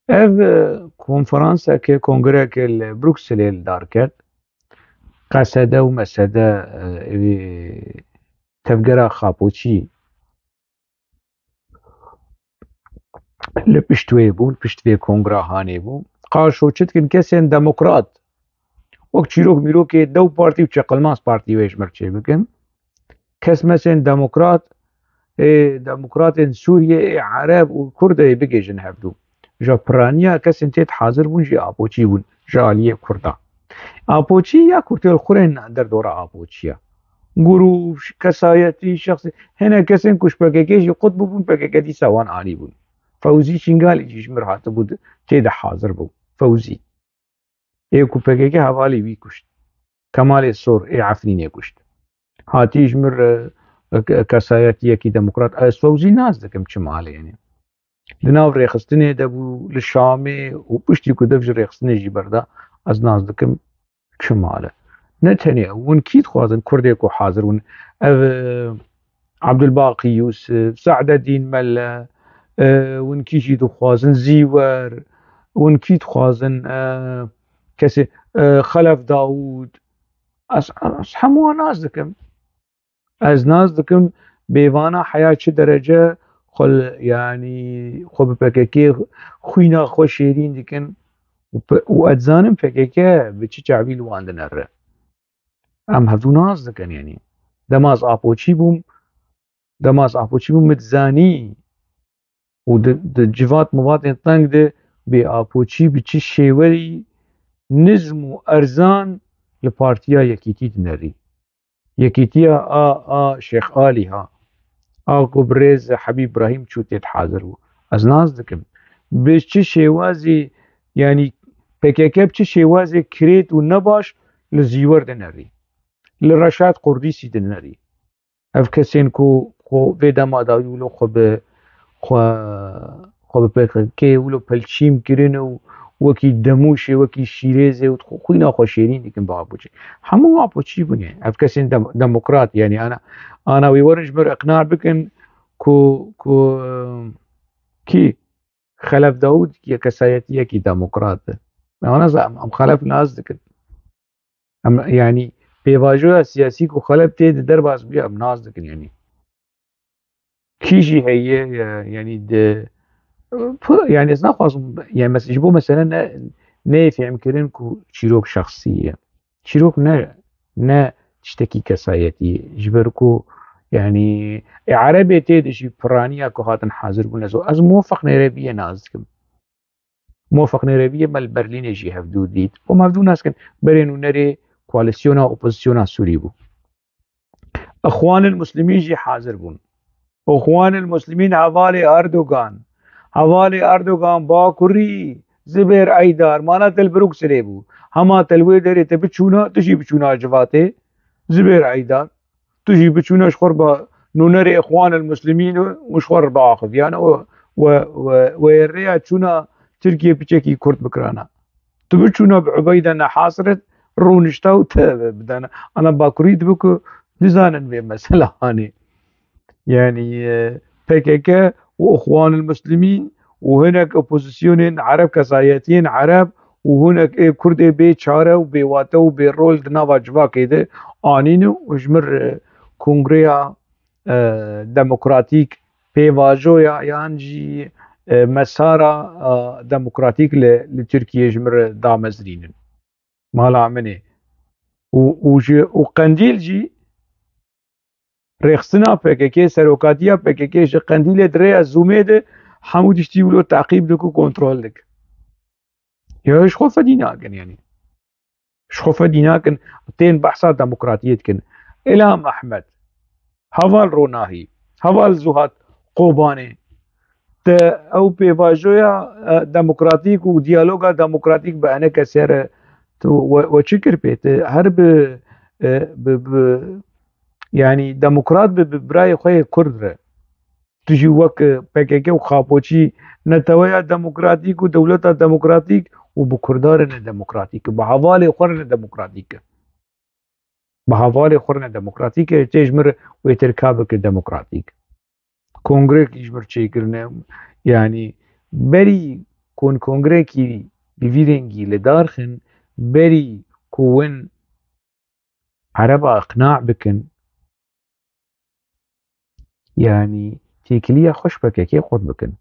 Ev, e, konferanseke, kongreke li Brukselê li dar ket. Qesede û mesede, e, ewî tevgera Xapoçî li pişt wê bûn, pişt vê kongra hanê bûn. Qaşo çi dikin kesên demokrat, wek çîrok mîrokê Dew Partî û Çeqilmaz Partî wê ji mir çêbikin. Kesmesên demokrat, ê demokratên Sûriyê, ê Ereb û Kurd ê bigêjin hevdû. Ji piraniya kesên tê hazir bûn jî Apoçî bûn, ji aliyê Kurda. Apoçî ya ku tê li xurên derdora Apoçiya. Grûp, kesayetî, şexsî, hene kesên ku ji P K K jî qut bûbûn, P K K dîsa wan anîbûn. Fewzî Çîngalî jî ji mir hatibû, tê de hazir bû. Fewzî. Ê ku P K K hevalê wî kuşt. Kemalê Sor ê Efrînê kuşt. Hatî ji mir, e, ke-, kesayetiyekî demokrat. Ez Fewzî nas dikim çi malê, yanî. Di nav rêxistinê de bû li Şamê û piştî ku dev ji rêxistinê jî berda, ez nas dikim çi male. Ne tenê ew, hûn kî dixwazin Kurdê ku hazir bûn? Ev, e, Abdulbaqî Yûsif, Se'dedîn Mele, e, hûn kî jî dixwazin Zîwer, hûn kî dixwazin, e, kesê, e, Xelef Dawûd. Ez, ez hemû wan nas dikim. Ez nas dikim bêvana heya çi derece xwe li, yanî xwe bi P K K xwîna xwe şêrîn dikin û pe-, û ez dizanim P K K bi çi çavî li wan dinere. Em hevdû nas dikin, yanî. Dema ez Apoçî bûm, dema ez Apoçî bûm, min dizanî û di, di civat mivatên teng de bê Apoçî bi çi şêwerî nizm û erzan li Partiya Yekîtî dinerî. Yekîtiya a, a Şêx Alî ha. A ku birêz Hebîb Îbrahîm çû tê hazir bû. Ez nas dikim. Bi çi şêwazî, yanî P K K bi çi şêwazê kirêt û nebaş li Zîwer dinerî. Li Reşad Qurdîsî dinerî. Ev kesên ku, ku vê dema dawî wilo xwe bi, xwe, xwe bi P K K wilo pelçîn kirin û wekî Demûşê, wekî Şîrêzê û xwe xwîna xwe şêrîn dikin bi Apoçî. Hemû Apoçî bûne. Ev kesên dem-, demokrat, yanî ana, ana wê werin ji mir iqna bikin ku, ku, kî Xelef Dawûd ye kesayetiyekî demokrat e. Em ana em, em Xelef nas dikin. Em, yanî, pêvajoya siyasî ku Xelef tê de derbas bûye, em nas dikin, yanî. Kî jî heye, e, yanî, de, pu-, yanî, ez naxwazim, yanî, mes-, ji bo mesele ne, neyê fêhmkirin ku çîrok şexsî ye. Çîrok ne, ne tiştekî kesayetî ye. Ji ber ku, yanî, ê Erebê tê de jî piraniya ku hatin hazir bûn, ez, ez Muwefeq Nêrebiyê nas dikim. Muwefeq Nêrebiyê me li Berlînê jî hevdû dît. Û me hevdû nas dikin. Berê nûnerê koalîsyona opozisyona Sûrî bû. Îxwanil Muslimîn jî hazir bûn. Îxwanil Muslimîn hevalê Erdogan. Hevalê Erdogan Bakurî, Zibêr Eydar, mala te li Brukselê bû. Hema te li wê derê te biçûna, tu jî biçûna civatê. Zibêr Eydar, tu jî biçûne ji xwe re ba nûnerê Îxwan el Muslimîn û ji xwe re biaxiviyane û we, we, we rêya çûna Tirkiye piçekî kurt bikirana. Tu biçûne bi Ubeyde Nehas re rûnişta û te bidana. Ana Bakurî dibe ku nizanin vê mesela hanê. Yani, e, P K K û Îxwanul Muslimîn û hinek opozisyonên Ereb, kesayetiyên Ereb û hinek ê Kurd ê bê çare û bê wate û bê rol di nava civakê de anîn û ji mir, e, kongreya, e, demokratîk pêvajoya yan jî, e, mesara, e, demokratîk li, li Tirkiye ji mir damezrînin. Mala min ê. Û, û ji, û Qendîl jî rêxistina P K K, serokatiya P K K ji Qendîlê di rêya Zoomê de hemû tiştî wilo teqîb dike û kontrol dike. Ya ji xwe fedî nakin yani. Ji xwe fedî nakin, tên behsa demokratiyê dikin. Îlham Ehmed, heval Ronahî, heval Zuhat Kobanê, te ew pêvajoya, e, demokratîk û diyaloga demokratîk bi eneke ser, e, tu we, we çi kir pê? Tu her bi, e, bi, bi, yani demokrat bi, bi birayê xwe yê Kurd re. Tu jî wek, e, P K K û Xapoçî neteweya demokratîk û dewleta demokratîk û bi Kurda re ne demokratîk, bi hevalê xwe re ne demokratîk. Bi hevalê xwe re ne demokratîk e, tê ji mir wê tirka bike demokratîk. Kongrekî ji mir çêkirine, yani berî kon-, kongrekî bi vî rengî li dar xin, berî ku win Ereba iqna bikin, yani têkiliya xwe ji P K K qut bikin.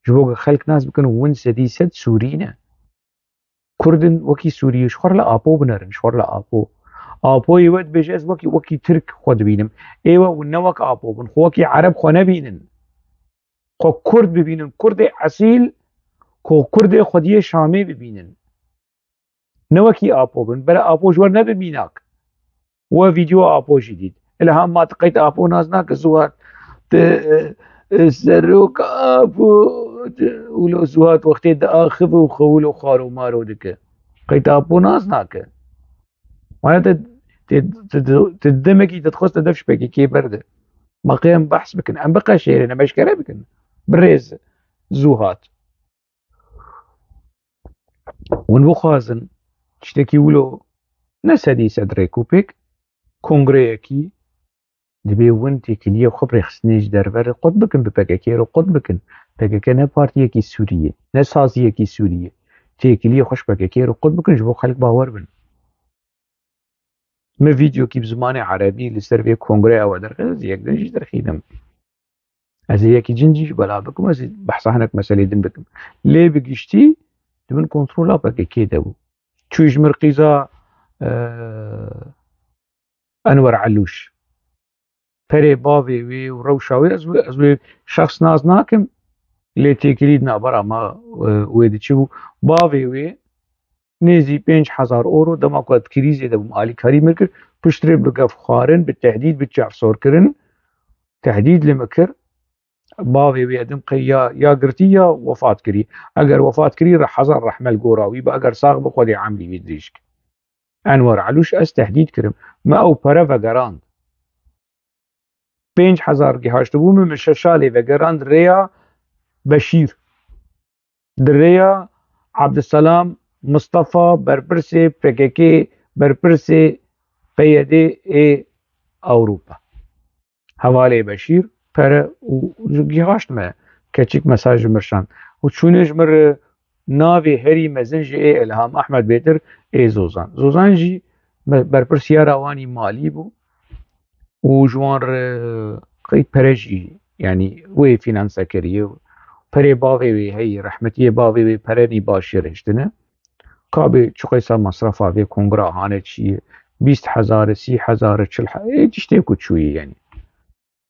Ji bo ku xelk nas bikin, win sedî sed Sûrî ne. Kurdin wekî Sûriyê ji xwe re li Apo binerin, ji xwe re li Apo. Apoyê we dibêje, ez wekî, wekî Tirk xwe dibînim. Ê we hûn ne wek Apo bin, xwe wekî Ereb xwe nebînin. Xwe Kurd bibînin, Kurdê esîl, ku Kurdê xwediyê Şamê bibînin. Ne wekî Apo bin, bere Apo ji we nebe mînak. We vîdeo Apo jî dît. Îlham ma tu qeyd Apo nas nake, Zuhat, tu, e, e, serok Apo, tu, wilo Zuhat wextê diaxive û xwe wilo xwaro maro dike. Qeyd Apo nas nake. Wana te, te, te, te, te demekî te dixwest te dev ji P K K berde. Ma qey em behs bikin, em biqeşêrin, em eşkere bikin. Birêz Zuhat. Hûn bixwazin tiştekî wilo ne sedî sed rêk û pêk, kongreyekî, dibê win têkiliyê xwe bi rêxistinê ji derve re qut bikin, bi P K K re qut bikin. P K K ne partiyekî Sûrî ye, ne saziyekî Sûrî ye. Têkiliyê xwe ji P K K re qut bikin, ji bo xelk bawer bin. Min vîdeokî bi zimanê erebî li ser vê kongreya we derxist, ez yek din jî derxînim. Ez ê yekî din jî bela bikim, ez ê behsa hinek meselê din bikim. Lê bi giştî di bin kontrola P K K de bû. Çû ji mir qîza, e, Enwer Elûş. Perê bavê wê û rewşa wê, ez wê, ez wê şexs nas nakim, lê têkilî di navbera me, e, wê diçû. Bavê wê nêzî pênc hezar euro, dema ku ez di krîzê de bûm, alîkarî min kir, piştre bi gef xwarin, bi tehdîd, bi çavsorkirin, tehdîd li min kir. Bavê wê edim qey ya, ya girtî ya wefat kirî. Eger wefat kirî, re-, hezar rehme li gora wî be, eger sax bi, Xwedê emrî wî dirêj ke. Enwer Elûş, ez tehdîd kirim. Me ew pere vegerand. Pênc hezar gihaştibû min, min şeş salê vegerand rêya Beşîr. Di rêya Abdulselam Mustafa, berpirsê P K K, berpirsê P Y D ê Ewropa. Hevalê Beşîr, pere û gihaşt me. Keçik mesaj ji mir şand. Û çûnê ji mir navê herî mezin jî ê Îlham Ehmed bêtir ê Zozan. Zozan jî me-, berpirsiyara wanî malî bû û ji wan re qey pere jî, yanî wê fînanse kiriye. Perê bavê wê heye, rehmetiyê bavê wê perenî baş jê re hiştine. Kabê çiqeysa masrafa vê kongra hane çi ye? Bîst hezar e, sî hezar e, çil he-, ê tiştê ku çûyî yanî.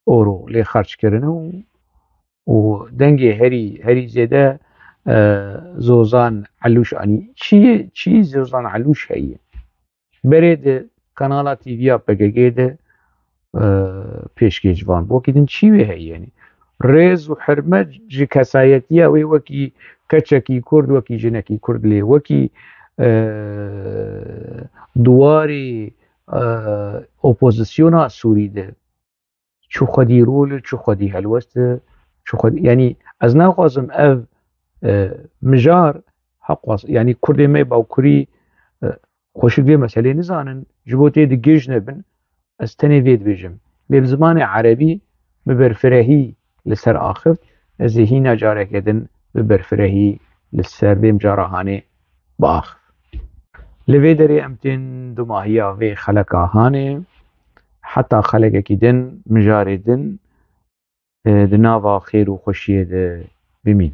Euro lê xerc kirine û, û dengê herî, herî zêde, e, Zozan Elûş anî. Çi ye, çi Zozan Elûş heye? Berê di kanala T V ya P K K de, e, pêşkêş van. Wekî din çi wê heye yanî? Rêz û hurmet ji kesayetiya wê wekî keçekî Kurd, wekî jinekî Kurd lê wekî, e, duwarî e, opozisyona Sûrî de çi xwedî rol, çi xwedî helwest, çi xwedî, yanî ez naxwazim ev, e, mijar heqwas, yanî Kurdê me Bakurî, e, xweşik vê meselê nizanin, ji bo tê digihîjne bin, ez tenê vê dibêjim. Lê bi zimanê erebî bi berfirehî li ser axift, ez ê hîna careke din bi berfirehî li ser vê mijara hanê biaxif. Li vê derê em tên dumahiya vê xeleka hanê, heta xelekekî din, mijarê din, e, di nava xêr û xweşiyê de bimîn.